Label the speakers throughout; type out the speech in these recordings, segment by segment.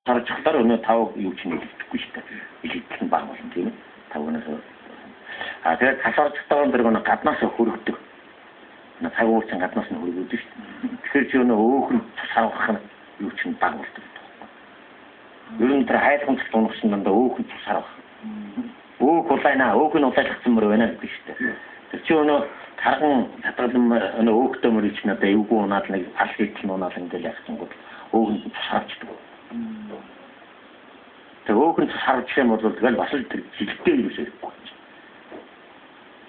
Speaker 1: Харчихлаар өнөө тав юу ч нэлдэхгүй шүү дээ. Илэгдэл нь бага болно, тийм ээ. Тавгнаас а тэгээд цас орчихтойгоо тэр нэг гаднаас хөрөгдөг. Цаг уучин гаднаас нь хөргөдөг шүү дээ. Тэгэхээр чи өнөө өөх нь цус авах нь юу ч нь бага болдог. Ер нь тэр хайлгамжлалт унах нь дандаа өөх нь цус авах. Өөх улайна, өөх нь улайлгдсан мөр байна гэдэг шүү дээ. Тэр чи өнөө тарган татгалан өнөө өөхтэй мөрийг чинь одоо эвгүй унаад нэг ал хийтэл нь унаал ингээл яхсангууд өөх нь цус авчдаг. Тэр өөх нь цус авчих юм бол тэгэл бас л тэр жилдээ юу хэрэггүй.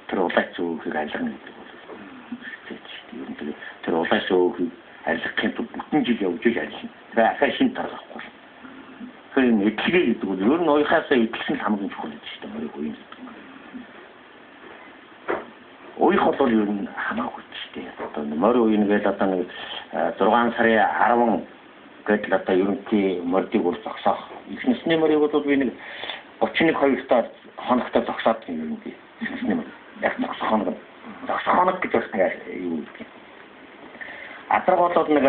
Speaker 1: Тэр улайц өөхийг алгана гэдэг бол хэцүү. Ер нь тэр улайц өөхийг алгахын тулд бүтэн жил явж иж алина. Тэр ахаа шин таргахгүй. Тэгэхээр энэ эдлэгээ гэдэг бол ер нь уяхаасаа эдлсэн хамгийн чухал гэдэг шүү дээ. Морийг уян гэдэг. Уях бол ер нь хамаагүй шүү дээ. Одоо морь уян гэж одоо нэг 6 сарын 10 гэдэл одоо ерөнхий мордыг бол зогсоох. Их насны морийг бол би нэг 31 2 хоногтой зогсоод ерөнхий их насны морь. Яг зогсох хоног. Зогсох хоног гэж бас нэг юу гэдэг. Адраг бол нэг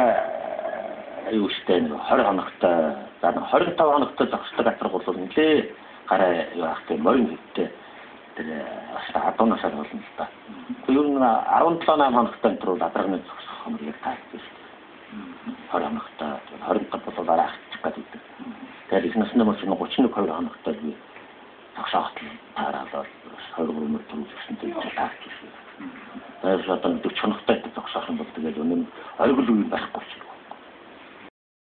Speaker 1: юу штэ нэг 20 хоногтой, за 25 хоногтой зогсдог адраг бол нэлээ гараа юу ах тийм морин хэвтэй тэр бас адуунасаар болно л да. Ер нь 17 8 хоногтой энэ бол адрагны зогсох хоног яг таардаг шүү дээ. 20 хоногтой 25 бол арай ахчих гэдэг. Тэгэхээр их насны мөр чинь 31 2 хоногтой би зогсооход таараад 23 мөр төрүүлсэн тийм таарч шүү. Тэгээд одоо 40 хоногтой зогсоох юм бол тэгэл өнөө оргил үе байхгүй.